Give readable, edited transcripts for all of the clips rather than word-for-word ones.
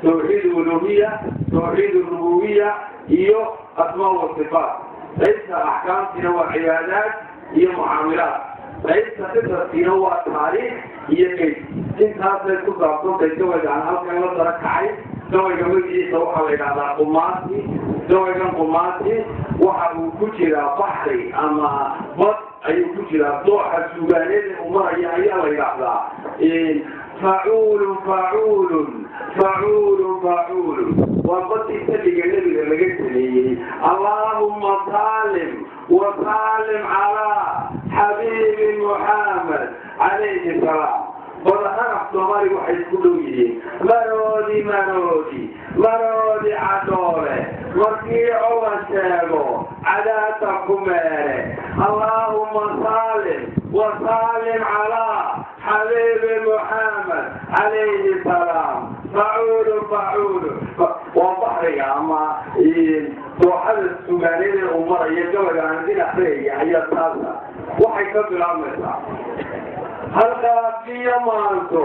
Tawxiid uluhiya, tawxiid rububiya iyo asmaa wa sifaat. Qaybta axkaamtiina waa cibaadaad iyo mucaamilaad. Qaybta qisaskiina waa taariikh iyo qeyd. Intaasay ku saabsantay gabaygaan halkan la dara kacay. Gabayga magaciisa waxaa la yidhahdaa Qumaati. Gabaygan Qumaati waxa uu ku jiraa baxri ama bad ayuu ku jiraa. Dooxa suugaaneed uu maraya ayaa la yidhaahdaa facuulun facuulun facuulun facuulun. Waa badii salliga Nebiga laga sameeyey. Allaahumma saalim wasaalim calaa xabiibi Muxamed calayhi salaam. Badahanaf Soomaaliga waxay isku dhow yihiin maroodi, maroodi, maroodi cadhoole markii colan sheego cadaata ku meere. Allaahumma saalim wasaalim calaa xabiibi Muxamed calayhi salaam. Facuulu facuulu waa baxriga ama dooxada sugaaneed uu maraya gabayga aan idin akhriyaya ayaa taasa. Waxay ka bilaabmaysaa halkaafiyo maanto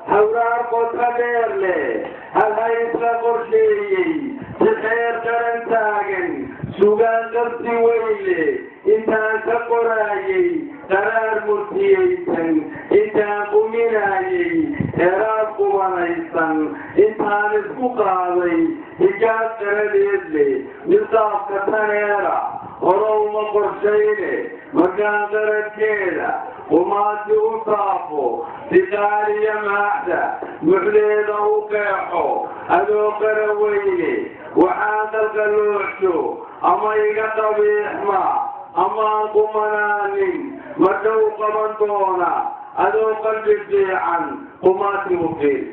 hawraar qota dheer leh, halhaysla qorsheeyey si xeer qaran taagan, sugaan qabsi weyn leh intaan ka qoraayey, qaraar murtiyeysan intaan quminaayey, heraad qubanaysan intaan isku qaaday, hijaab qaradeed leh misaafka taneera hore uma qorshayne. Markaan qaradkeeda qumaati u saafo, siqaaliya maaxda muxdeeda u qeexo, adoo qara weyne waxaan qalqalooxsho ama iga qabiixma amaan qumanaanin, madhow qaban doona adoo qalbi fiican qumaati u fiir.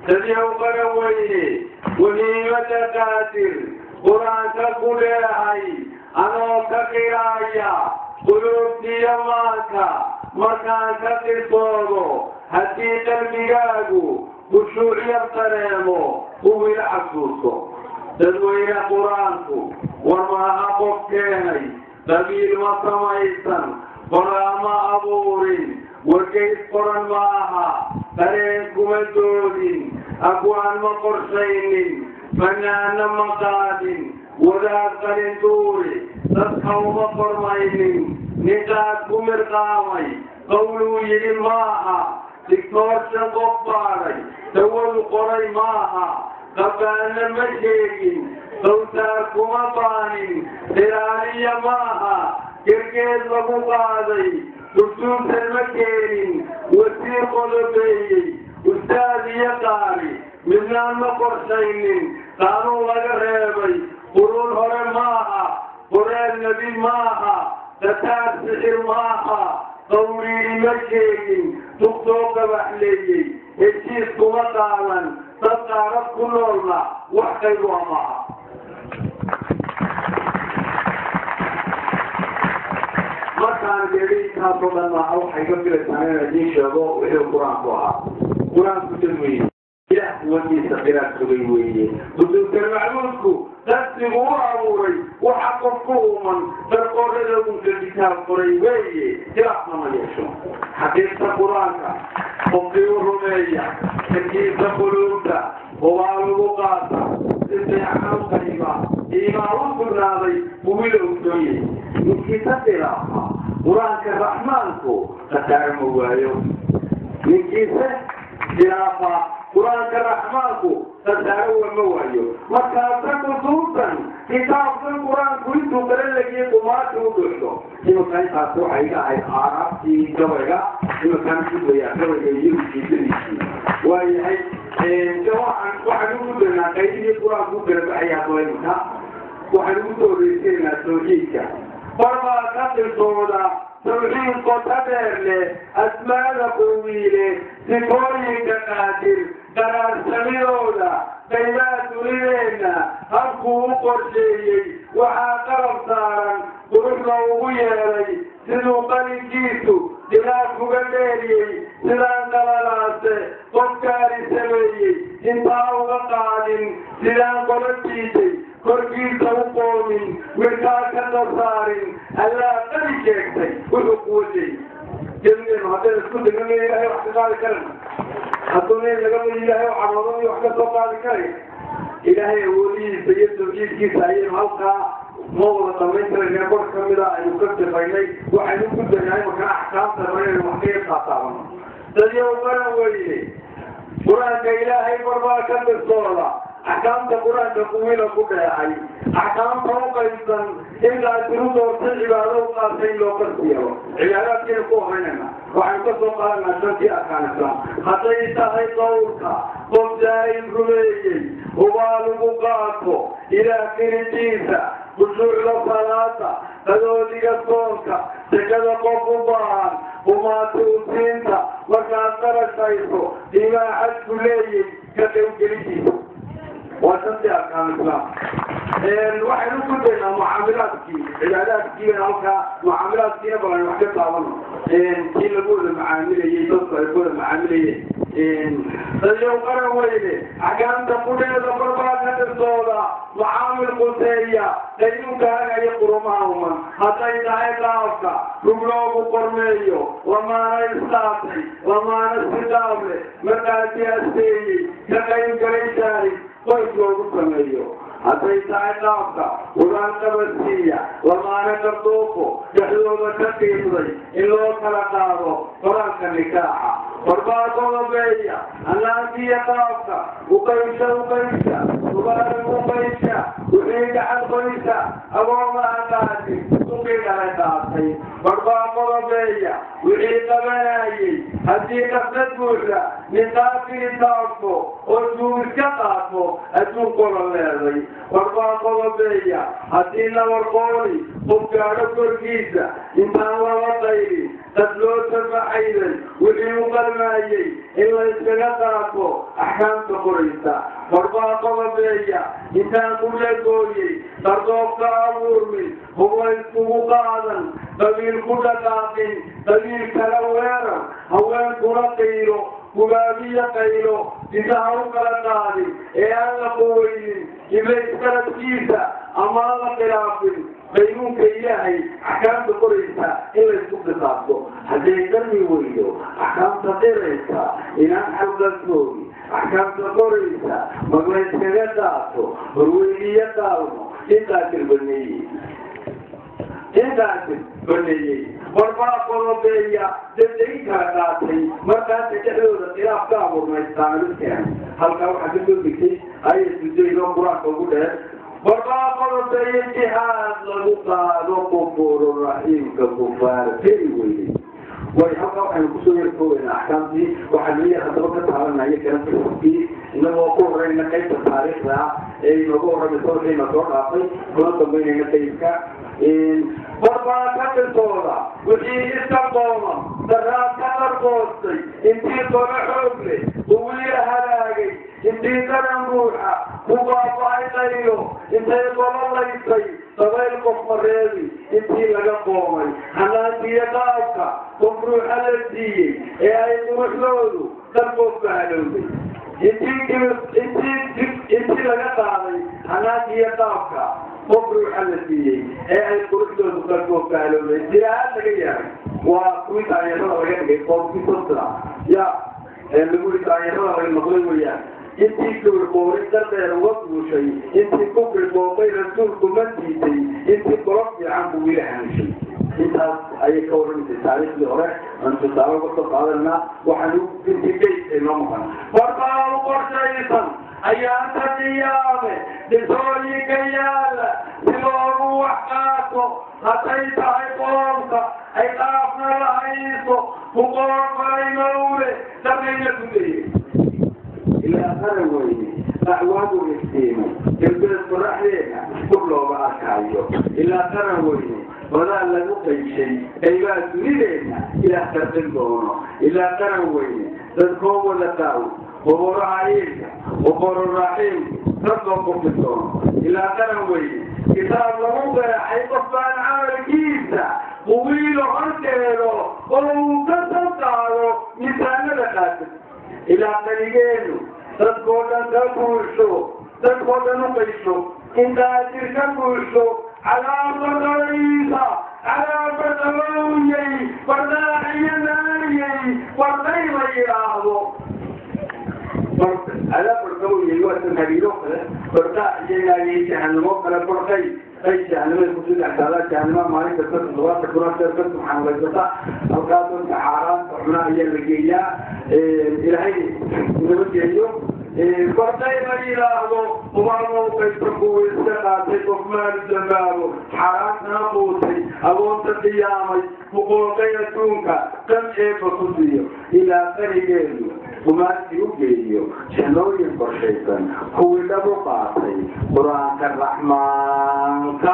Sadiyow qara weyne, muhiimada Qaadir Qur-aanka ku dheehay anoo ka qiraaya quluubtiyo maanka markaan ka qisoodo, haddii qalbigaagu khushuucyar dareemo uwila xasuusto. Dadweyne, Qur-aanku war maaha qof keenay, qabiil ma samaysan, qoraa ma abuurin, wargeys qoran maaha, qareen kuma doodin, abwaan ma qorshaynin, fanaanna ma qaadin, wadaad qalin duuri dadka uma qormaynin, ninqaad ku mirqaamay qowluu yidhi maaha, digtoorshan qof baadhay dawadu qoray maaha, qabaanna ma sheegin, sawtaar kuma baanin, qiraaniya maaha, gergeed lagu qaaday durduurtan ma keenin, wasiir qodobeeyey, ustaad iyo qaari midnaan ma qorshaynin, qaanuun laga reebay quruun hore maaha, qoreel nebi maaha, dataar sixir maaha, qawriiri ma sheegin, duqsoo qabaxleeyey heshiis kuma qaadan, dad qaarad ku noolna wax qaybu a maaha. Markaan geedintaasoo dhan maaha, waxay ka filaysaan inaan idiin sheego wixii Qur-aanku ahaa. Qur-aanku dad weeye, Ilaah quwadiisa qiraad sugay weeye, quduusan macbuudku darsigu u abuuray waxa qof ku uuman, darqoorada unka kitaab qoray weeye, khilaafna ma yeesho. Xaqiiqta Qur-aanka qofkii u rumeeya tarkiisa quluubta hubaa lagu qaata, si fiican u qayba, iimaan u sugnaaday buwila ogsoonyay. Ninkii ka khilaafa Qur-aanka Raxmaanku khasaare ma waayo. Ninkiise khilaafa Qur-aanka Raxmaanku khasaare ma waayo. Markaasa kusuusan kitaabkan Qur-aanku intuu kala legiyay qumaati u dhuxdo. Iminka intaas waxay iga ahayd aaraabtii gabayga. Iminkaan gudbayaa gabayga iyo ujeedadiisii. Waayahay, waxaan ugu gudbaynaa qaybihii Qur-aanku u kala baxaya. Haddaba iminka waxaan ugu soo horeysiinaynaa tawxiidka. Barbaa ka qisooda tawxiid qota dheer leh, asmaada quwiile, sifooyinka Qaadir, qaraarsamidooda, qaybaha dunideenna habkuu u qorsheeyey, waxaa qalab saaran quruxda ugu yeelay, siduu qalinkiisu khilaaf uga dheeriyey, sidaan qalalaase qofkaani sameeyey intaa uga qaadin, sidaan qola jiitay korkiisa u qoomin, midkaa ka qasaarin, Allaa qali sheegtay wuxuu quwajay. Gelmeenu haddaynu isku degno, Ilaahay wax ka qaadi karana. Hadduu nin laga mid Ilaahay u caroodo iyo wax ka soo qaadi karaya Ilaahay awoodihiisa iyo tawxiidkiisa ayaynu halkaa ma wada dhamayn karayna, kor ka mida aynu ka sifaynay. Waxaynu gudbaynaa imakana axkaamta inaynu wax kaga qaataabano. Dadyow qaran weyne, Qur-aanka Ilaahay barbaa ka qisooda axkaamta Qur-aanka kuwiila ku dheecay, axkaamta u qaybsan in qaadiru doortay cibaado u qaatay in loo qasbiyabo. Cibaadaadkaynu ku horeynayna, waxaynu ka soo qaadanaa shantii arkaan islaam. Hadday tahay qowlka qof jaahil rumeeyey, hubaa lagu qaato Ilaah qiridiisa, khushuucda salaada, qadoodiga soonka, sekada qof u baahan, humaati usiinta markaad qarashayso, qiimaha xajku leeyay ka qaybgelidiisa, waa shantii arkaan islaam. Waxaynu gudbaynaa mucaamilaadkii, cibaadaadkii baynu halkaa, mucaamilaadkiina balan wax ka taabano, kii lagu wada macaamilayey, dadku ay ku wada macaamilayeen. Dadyow qaran weyne, axkaamta qudheeda barbaa ka qisooda mucaamil quseeya qaynuunka hagaya qurumaha uman. Hadday tahay qaabka rug loogu qormeeyo lamaana isqaatay, lamaana sidaable markaasi asteeyey, ka qayb galay shaahid, qoys loogu sameeyo. Hadday tahay qaabka ugaan qabadsiiya lamaana qarduufo dhexdooda ka qiibday in loo kala qaado qoraalka nikaaxa, barbaa qodobeeya annaankiya qaabka uqaybsha, uqaybsha ubaarig, uqaybsha wixii gaxal qoysa, agoomaha qaadi suqii dhalay qaatay. Barbaa qodobeeya wixii qabanayey haddii qasnad buuxda nin qaafili taabto oo juumis ka qaato adduun qola leeday. Barbaa qodobeeya haddii nabar qooli qof gaadho korkiisa, intaan laba qaylin qad loo tafaxayday wixii u qalmaayey in la iskaga qaato axkaamta qoraysa. Barbaa qodobeeya intaan qudha gooyey qardoobka abuurmin, hubla iskugu qaadan, qabiil ku dhaqaaqin qabiil kala weerar, haweenkuna qiilo gubaabiya qaylo intaha u kala qaadin ee aan la quweynin iblays qaladkiisa ama aan la khilaafin qaynuunka Ilaahay axkaamta qoraysa in laysku qisaaso. Hadday qarmi weydo axkaamta qiraysa inaan xalqasoogi, axkaamta qoraysa maglayskaga qaato horweyniyo qaalmo inqaatir baneeyey, inqaatir baneeyey. Barbaa qodobeeya daddayn kala qaatay markaasa dhexdooda khilaaf ka abuurmay saamid keenay. Halkaa waxaa ka soo degtay ayasudayno Qur-aanka ugu dheer. Barbaa qodobeeya jihaad lagu qaado qufuururaxiimka kufaar keli weynay way. Halkaa waxaynu kusoo yarkoobaynaa axkaamtii. Waxaanu yar haddaba ka taabanaya kana fiskii, inagoo ku horeyna qaybta taariikhda ah ee inooga warramaysa wixiina soo dhaafay, kuna dambaynayna qaybka. Barbaa ka qisooda wixii iska qooman daraad ka qarqoostay intii qolo xoog leh uwiila halaagay, intii qaran buuxa ku baaba'ay qaylo, intay qolo laysay dabayl qof mareebi intii laga qoomay, hanaantiyo qaabka qof ruuxa la siiyey ee ay quruxdoodu qarqoofka halowday, intii laga qaaday hanaantiyo qaabka qof ruuxa la siiyey ee ay quruxdoodu qarqoofka halowday, jirahaan laga yahay waa kuwii taageerada laga dhigay qoomkii sasra ya ee lagu yidhi taageerada laga noqday weeyaan. Intii kibir dardeer uga guushay, intii kufri booqay rasuulku ma diiday, intii qolo fiican buu wiila hanuushay. Intaas ayay ka warramaysay taariikhdii hore aan tusaale uga soo qaadanaa. Waxaan intii geydka inoo maqan barbaa u qorshaysan ayaanta qiyaame dhisooyinka yaala si loogu wax qaato. Hadday tahay qoomka ay qaafna lahayso ku qoorfalay mawle darnayna ku leeyay. Ilaa qaran weyne acwaagu iftiimay galbeed qoraxdeeda kub looga arkaayo. Ilaa qaran weyne badaa lagu qayshay qaybaha dunideenna Ilaah qarqin doono. Ilaa qaran weyne dadkoo wada qaaw qubuuraha iilka qubuururaxiimku kasoo qufi doono. Ilaa qaran weyne kitaab lagu qeexay qof baan camalkiisa quwiilo horkeedo oo uu ka soo qaado miisaanada qaatay. Ilaa qanigeenu dadkoo dhan ka guusho, dadkoo dhan u qaysho in qaadir ka guusho cadaabka qaraysa, cadaabka qabowyey bardaaciyo naariyey barday la yidhaahdo. Cadaab barqa uu yahay waa samhariiro kale, barqa iyo jahanamo kale, barqay ay jahanamada kusii dhex taalaa. Jahanama maalin kasta 70,000 jeer ka subxaanlaysata. Halkaa dadka xaaraanta cuna ayaa la geeyaa, Ilaahay inama geeyo. Barqay la yidhaahdo umaamowqaysa kuwii iska qaatay, qof maalu dambaabo, xaaraantana quutay, agoonta qiyaamay, muqooqay adduunka, qan eebba ku siiyo ilaa qanigeedu qumaantii u geeyo jannooyin qorshaysan kuwii dhab u qaatay Qur-aanka Raxmaanka.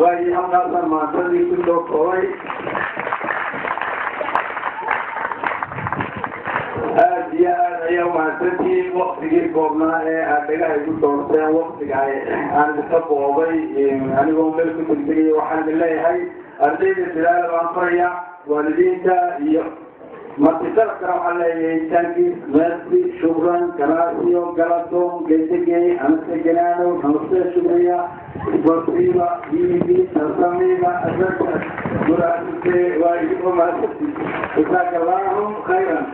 Waayo halkaasaan maantadii ku soo koobay. Aad iyo aad ayaa umahadsantihiin waktigii koobnaa ee aad dhagaha igu doorteen, waktiga aan idinka boobay anigoo meel ku tegtegaya. Waxaan idin leeyahay ardayda dadaala baan faraya, waalidiinta iyo martisalkana waxaan leeyahay tankis, merci, shukran, galaasio, galadoon, gedegey, amasegenano, namaste, shukriya, spasiba, ibi, tasamiba, asaka, muraasite. Waa idinku mahadsantihiin, jazaaka allahu khayran.